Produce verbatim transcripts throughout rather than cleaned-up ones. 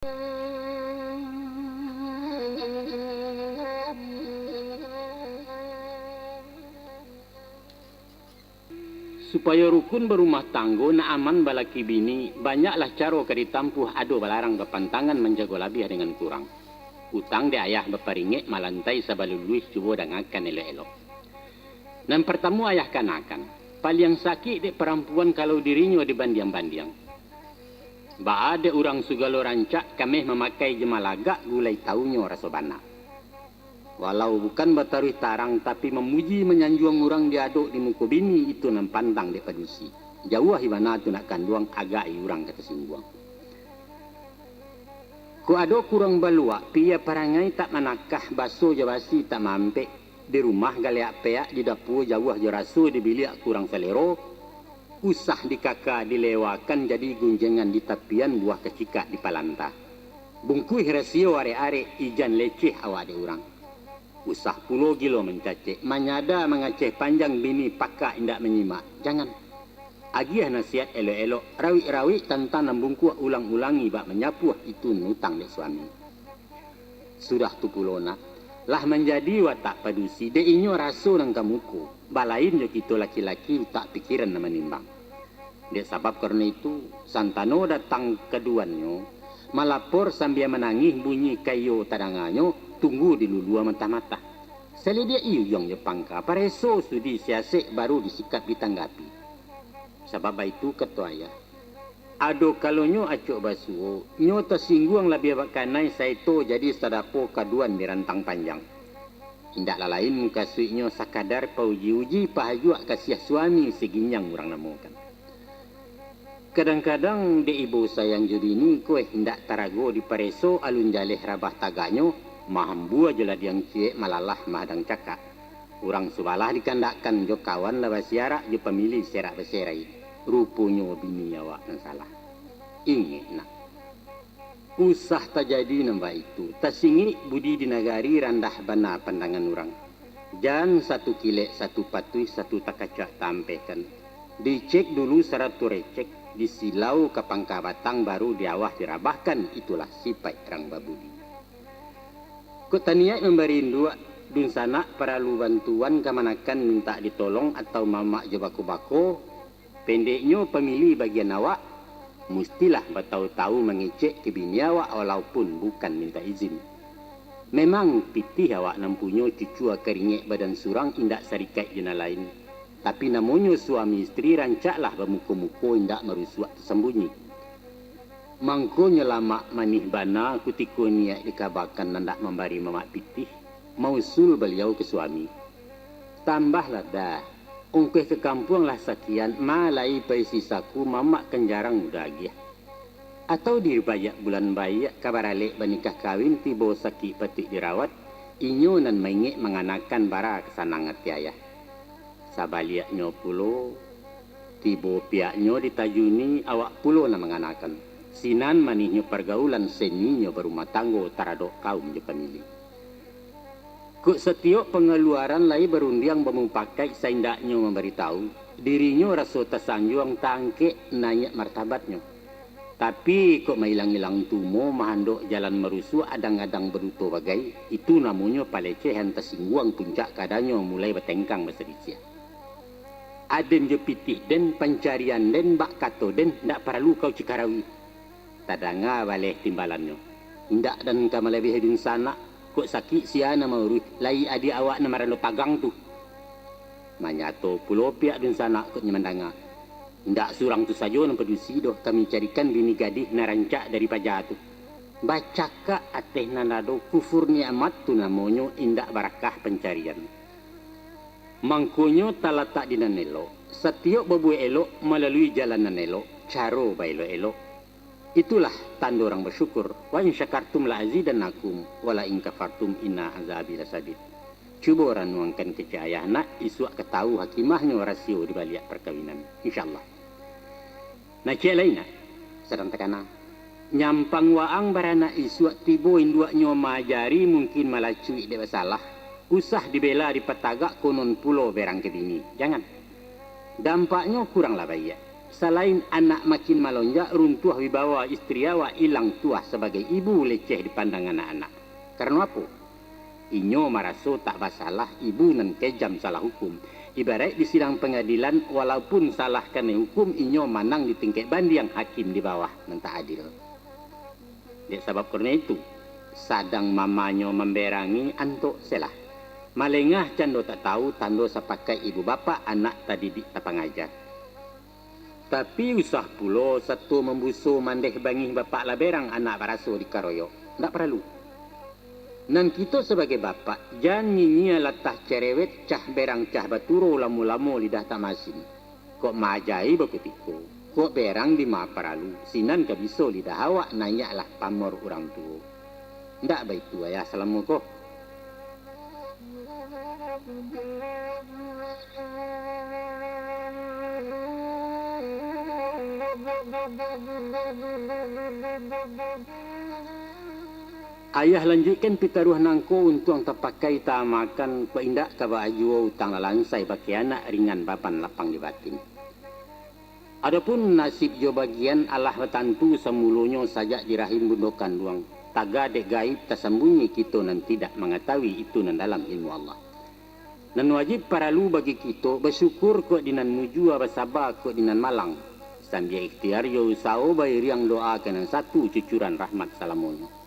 Supayo rukun barumah tanggo, nak aman balaki bini, banyaklah caro ka ditampuah, ado balarang bapantangan, manjago labiah dengan kurang. Utang dek ayah baparingek, malantai sabalun luih, cubo dangakan elok-elok. Nan partamo ayah kanakan, paliang sakik dek parampuan kalau dirinyo dibandiang-bandiang. Baa dek urang sugalo rancak, kameh mamakai jo malagak, gulai taunyo raso bana. Walau bukan bataruih tarang, tapi mamuji manyanjuang urang diadok di muko bini, itu nan pandang dek padusi. Jauah ibana tu nak kanduang, agak i urang ka tasingguang. Kok ado kurang baluak, piya parangai tak manakah, baso jo basi tak maampek, di rumah galeak peak, di dapua jauah jo raso, di biliak kurang salero, usah dikaka dilewakan, jadi gunjengan di tapian, buah kacikak di palanta. Bungkuih rasio arek-arek, ijan leceh awak dek urang. Usah pulo gilo mancacek, manyada mangaceh panjang, bini pakak indak manyimak. Jangan. Agiah nasihat elok-elok, rawik-rawik tantang nan bungkuak, ulang-ulangi bak manyapuah, itu nan utang dek suami. Sudah tu pulo nak, lah manjadi watak padusi, dek inyo raso nan ka muko, balain jo kito laki-laki, utak pikiran nan manimbang. Dek sabab karano itu, santano datang kaduannyo, malapor sambia manangih, bunyi kaiyo tadanganyo, tunggu dilulua matah-matah. Salidiak iyuang jo pangka, pareso sudi siasek, baru disikap ditanggapi. Sabab baitu kato ayah, ado kalonyo acok basuo, nyo tasingguang labiah bakanai, saeto jadi sadapo kaduan di rantang panjang. Indak lah lain mukasuiknyo sakadar pauji-uji, pahajuak kasiah suami si ginjang urang namokan. Kadang-kadang dek ibo sayang jo bini ko eh, indak tarago dipareso, alun jaleh rabah tagaknyo, mahambua jo ladiang ciek, malalah mahadang cakak. Urang subalah dikandakkan jo kawan lah basiarak, jo pamilih serak baserai. Ruponyo bini awak nan salah. Ingek nak. Usah tajadi nan baitu, tasingik budi di nagari, randah bana pandangan urang. Jan satu kilek, satu patuih, satu takacak taampehkan. Dicek dulu sarato recek, disilau ka pangka batang, baru di awah dirabahkan, itulah sipaik rang babudi. Kok taniaik mambari induak, dunsanak paralu bantuan, kamanakan mintak ditolong, atau mamak jo bako-bako, Pendeknyo, pamilih bagian awak, mustilah batahu-tahu mangecek ka bini awak, walaupun bukan mintak izin. Memang pitih awak nan punyo, cucua karingek badan surang, indak sarikaik jo nan lain. Tapi namonyo suami istri, rancaklah bamuko-muko, indak marusuak tasambunyi. Mangkonyo lamak manih bana, kutiko niaik dikabakan, nan dak mambari mamak pitih, mausul baliau ka suami. Tambahlah dah, ongkoh ka kampuang lah sakian, ma lai paisi saku, mamak kan jarang mudah agiah. Atau di baiak bulan baiak, ka baralek banikah kawin, tibo sakik patuik dirawat, inyo nan maingek manganakan, bara ka sanang ati ayah. Sabaliaknyo pulo, tibo pihaknyo ditajuni, awak pulo nan manganakan. Sinan manihnyo pargaulan, seninyo barumah tanggo, taradok kaum jo pamilih. Kok satiok pangaluaran lai barundiang bamupakaik, saindaknyo mambaritahu, dirinyo raso tasanjuang, taangkek naiak martabatnyo. Tapi, kok mailang-ilang tumo, mahandok jalan marusuak, adang-adang baduto bagai, itu namonyo palecehan, tasingguang puncak kadanyo, mulai batengkang basalisiah. Aden jo pitih den, pancarian den, bak kato den, ndak paralu kau cikarawi. Tadanga baleh timbalannyo. Indak dan ka malabiahi dunsanak, kok sakik sia nan mauruih, lai adiak awak nan marando tagang tu. Manyato pulo pihak dunsanak kok nyo mandanga. Indak surang tu sajo nan padusi doh, kami carikan bini gadih nan rancak dari paja tu. Bacakak ateh nan ado, kufur nikmat tu namonyo, indak barakah pancarian. Mangkonyo talatak di nan elok, satiok babuek elok malalui jalan nan elok, caro baelok-elok. Itulah tando urang basyukur, "Wa in syakartum la azidannakum, wa la in kafartum inna azabi lasadid." Cubo ranuangkan kecek ayah nak, isuak ka tahu hakimahnyo rasio di baliak parkawinan. Insyaallah. Nah, ciek lai nak, sadang takana. Nyampang waang baranak isuak, tibo induaknyo maajari, mungkin malacuik dek basalah. Usah dibela dipatagak, konon pulo berang ka bini. Jangan. Dampaknyo kuranglah baiak. Salain anak makin malonjak, runtuah wibawa istri awak, ilang tuah sabagai ibu, leceh dipandang anak-anak. Karano apo? Inyo maraso tak basalah, ibu nan kejam salah hukum. Ibaraik di sidang pangadilan, walaupun salah kanai hukum, inyo manang di tingkek bandiang, hakim di bawah nan tak adil. Dek sabab karano itu, sadang mamanyo mamberangi antok selah. Malengah cando tak tahu, tando sapakaik ibu bapak, anak tadidik tapangaja. Tapi usah pulo sato mambuso mandeh bangih bapak lah berang anak baraso dikaroyok. Ndak paralu. Nan kito sabagai bapak, jan nyinyia latah cerewet, cah berang cah baturo, lamo-lamo lidah tak masin. Kok maajai bakutiko, kok berang dima paralu, sinan ka biso lidah awak, naiaklah pamor urang tuo. Ndak baitu ayah salamo ko. Ayah lanjuikkan pitaruah nangko, untuang tapakai taamakan, kok indak ka baa juo utang lah lansai bakeh anak, ringan baban lapang di batin. Adopun nasib jo bagian alah batantu samulonyo sajak di rahim bundo kanduang, taga dek gaib tasambunyi kito nan tidak mangatahui itu nan dalam ilmu Allah. Nan wajib paralu bagi kito basyukur kok di nan mujua, basaba kok di nan malang, sambia ikhtiar jo usaho bairiang doa ka nan satu cucuran rahmat salamonyo.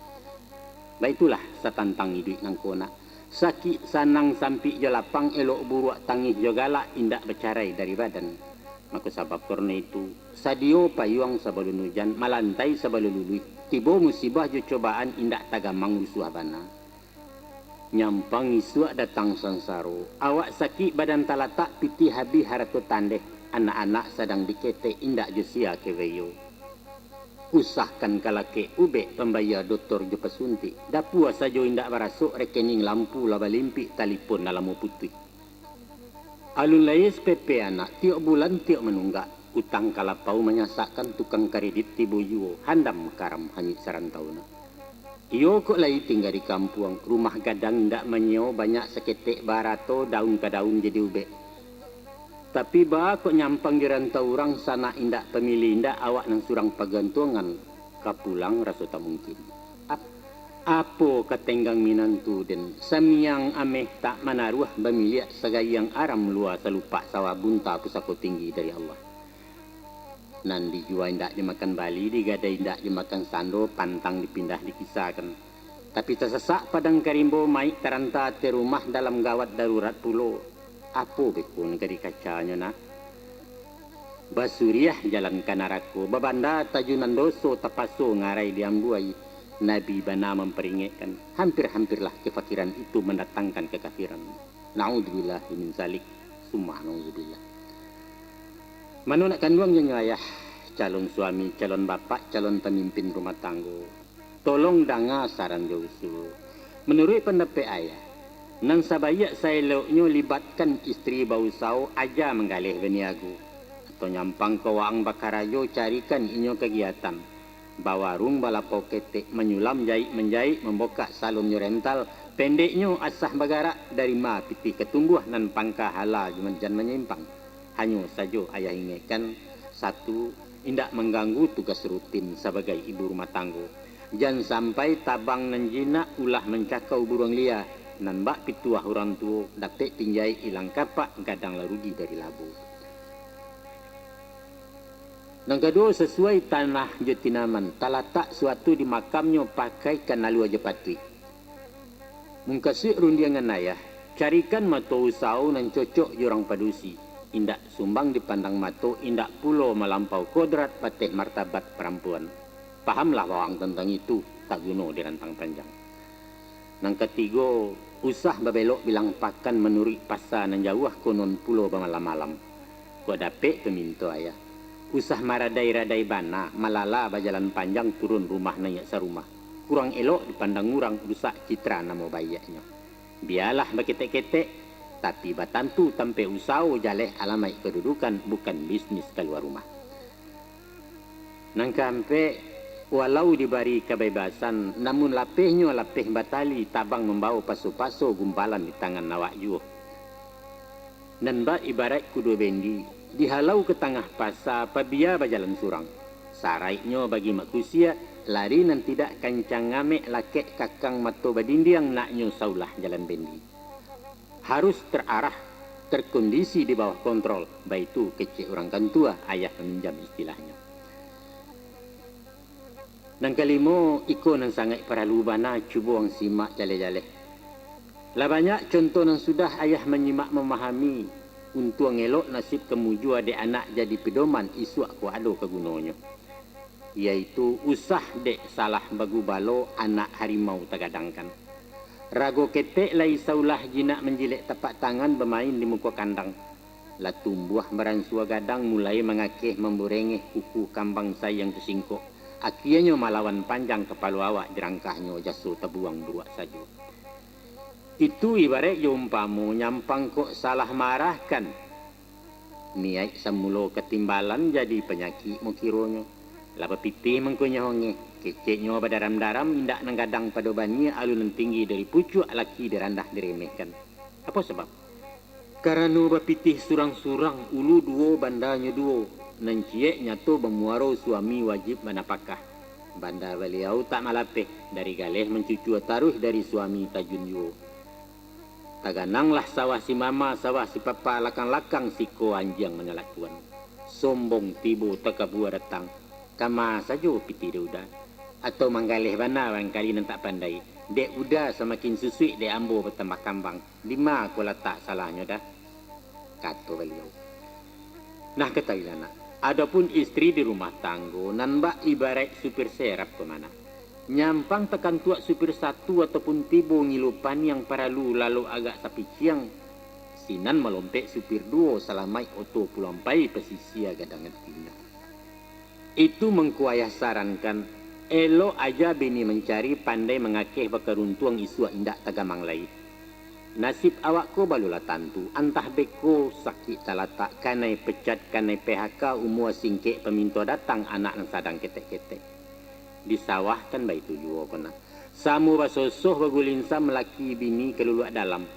Baitulah satantang iduik nangko nak. Sakik sanang, sampik jo lapang, elok buruak, tangih jo galak, indak bacarai dari badan. Mako sabab karano itu, sadio payuang sabalun ujan, malantai sabalun luluih, tibo musibah jo cobaan, indak tagamang rusuah bana. Nyampang isuak datang sansaro, awak sakik badan talatak, pitih habih harato tandeh, anak-anak sadang diketek, indak jo sia keweyo. Usahkan ka lakek ubek, pambayia dotor jo pasuntik, dapua sajo indak barasok, rekening lampu lah balimpik, talipon lah lamo putuih. Alun lai S P P anak, tiok bulan tiok manunggak, utang kalapau manyasakkan, tukang karedit tibo juo, handam karam hanyuik sarantau nak. Iyo kok lai tingga di kampuang, rumah gadang indak manyeo, banyak saketek barato, daun ka daun jadi ubek. Tapi baa kok nyampang di rantau urang, sanak indak pamilih indak, awak nan surang pagantuangan, ka pulang raso tak mungkin. Ap-, apo ka tenggang minantu den, samiang ameh tak manaruah, bamiliak sagayang aram lua, salupak sawah bunta, pusako tinggi dari Allah. Nan dijua indak dimakan bali, digadai indak dimakan sando, pantang dipindah dikisakan. Tapi tasasak padang ka rimbo, maik taranta ateh rumah, dalam gawat darurat pulo. Apo beko nagari kacanyo nak? Basuriah jalan ka narako, babanda tajunan doso, tapaso ngarai diambuai. Nabi bana mamparingekkan, hampir-hampirlah kafakiran itu mandatangkan kakafiran. Naudzubillahi min zalik, summa naudzubillah. Mano nak kanduang jo nyo ayah, calon suami, calon bapak, calon pamimpin rumah tanggo. Tolong danga saran jo usul. Manuruik pandapek ayah, nan sabaiak saeloknyo libatkan istri bausaho, aja manggaleh baniago. Atau nyampang ka waang bakarajo, carikan inyo kagiatan. Bawarung, balapau ketek, manyulam, jaik-manjaik, mambokak salon jo rental, pendeknyo asah bagarak, dari ma pitih ka tumbuah, nan pangka hala jan manyimpang. Hanyo sajo ayah ingekkan, satu, indak mangganggu tugas rutin sabagai ibu rumah tanggo. Jan sampai tabang nan jinak, ulah mancakau buruang lia, nan bak pituah urang tuo, dapek pinjaik ilang kapak, gadang lah rugi dari labo. Nan kaduo, sasuai tanah jo tinaman, talatak suatu di makamnyo, pakaikan alua jo patuik. Mukasuik rundiangan ayah, carikan mato usaho nan cocok jo urang padusi, indak sumbang dipandang mato, indak pulo malampau kodrat, bateh martabat parampuan. Pahamlah waang tantang itu, tak guno dirantang panjang. Nan katigo, usah babelok bilang pakan, manuruik pasa nan jauah, konon pulo bamalam-malam. Kok dapek paminto ayah, usah maradai-radai bana, malala bajalan panjang, turun rumah naiak sarumah. Kurang elok dipandang urang, rusak citra namo baiaknyo. Bialah baketek-ketek, tapi batantu tampek usaho, jaleh alamaik kadudukan, bukan bisnis kalua rumah. Nan kaampek, walau dibari kabebasan, namun lapehnyo lapeh batali, tabang mambawo paso-paso, gumpalan di tangan awak juo. Nan bak ibaraik kudo bendi, Dihalau ka tangah pasa, pabia bajalan surang. Saraiknyo bagi Mak Kusiak, lari nan tidak kancang ngamek, lakek kakang mato badindiang, naknyo saulah jalan bendi. Harus terarah, terkondisi di bawah kontrol, baitu kecek urang kantua, ayah maminjam istilahnyo. Nan kalimo, iko nan sangaik paralu bana, cubo ang simak jaleh-jaleh. Lah banyak contoh nan sudah ayah manyimak mamahami, untuang elok nasib kamujua dek anak jadi pedoman, isuak ko ado kagunonyo. Yaitu usah dek salah bagubalo anak harimau tagadangkan. Rago ketek lai saulah jinak manjilek tapak tangan bamain di muko kandang. Lah tumbuah baransua gadang, mulai mangakeh mamburengeh kuku kambang sayang tasingkok. Akienyo malawan panjang kapalo awak, dirangkahnyo jaso tabuang buruak sajo. Itu ibaraik jo umpamo nyampang kok salah maarahkan. Niaik samulo katimbalan jadi panyakik mo kironyo. Lah bapitih mangko nyo ongeh, keceknyo badaram-daram, indak nan gadang pado banie, alun nan tinggi dari pucuak, laki dirandah diremehkan. Apo sabab? Karano bapitih surang-surang, ulu duo, bandanyo duo, nan ciek nyato bamuaro suami wajib banapakah. Banda baliau tak malapeh, dari galeh mancucua taruih, dari suami tajun juo. Tagananglah sawah si mama, sawah si papa, lakang-lakang siko anjiang manyalak tuan. Sombong tibo takabua datang, kama sajo pitih dek uda. Atau manggaleh bana barangkali nan tak pandai, dek uda samakin susuik, dek ambo batambah kambang. Dima ko latak salahnyo dah? Kato baliau. Nah, katahuilah nak, adopun istri di rumah tanggo, nan bak ibaraik supir serap ko mah nak. Nyampang takantuak supir satu ataupun tibo ngilu paniang paralu lalok agak sapiciang, sinan malompek supir duo, salamaik oto pulang pai, pasisia gadang tindak. Itu mangko ayah sarankan, elok aja bini mancari, pandai mangakeh bakaruntuang, isuak indak tagamang lai. Nasib awak ko balulah tantu, antah beko sakik talatak, kanai pecat, kanai P H K, umua singkek paminto datang, anak nan sadang ketek-ketek. Di sawah kan baitu juo ko nak. Samo basosoh bagulinsa, malaki bini kaluluak dalam.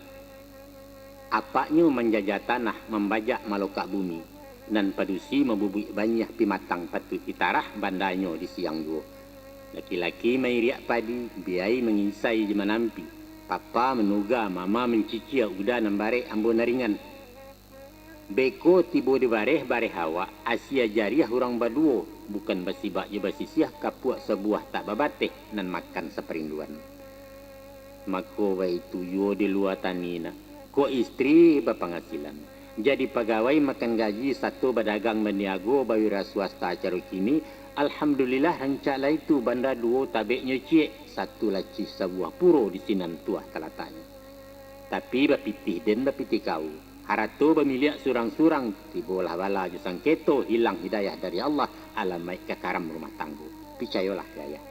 Apaknyo manjajah tanah, mambajak malokak bumi, nan padusi mabubuik banyiah, pimatang patuik ditarah, bandanyo di siang juo. Laki-laki mairiak padi, biai manginsai jo manampi, papa manuga, mama mancicia, uda nan barek, ambo nan ringan. Beko tibo di bareh, bareh awak, asia jariah urang baduo, bukan basibak jo basisiah, kapuak sabuah tak babateh, nan makan saparinduan. Mako baitu juo di lua tani nak, kok istri bapangasilan, jadi pagawai makan gaji, sato badagang baniago, bawira swasta caro kini, alhamdulillah rancak lah itu, banda duo tabeknyo ciek, satu lacih sabuah puro di sinan tuah talataknyo. Tapi bapitih den bapitih kau, harato bamiliak surang-surang, tibolah bala jo sangketo, hilang hidayah dari Allah, alamaik kakaram rumah tanggo. Picayolah ka ayah.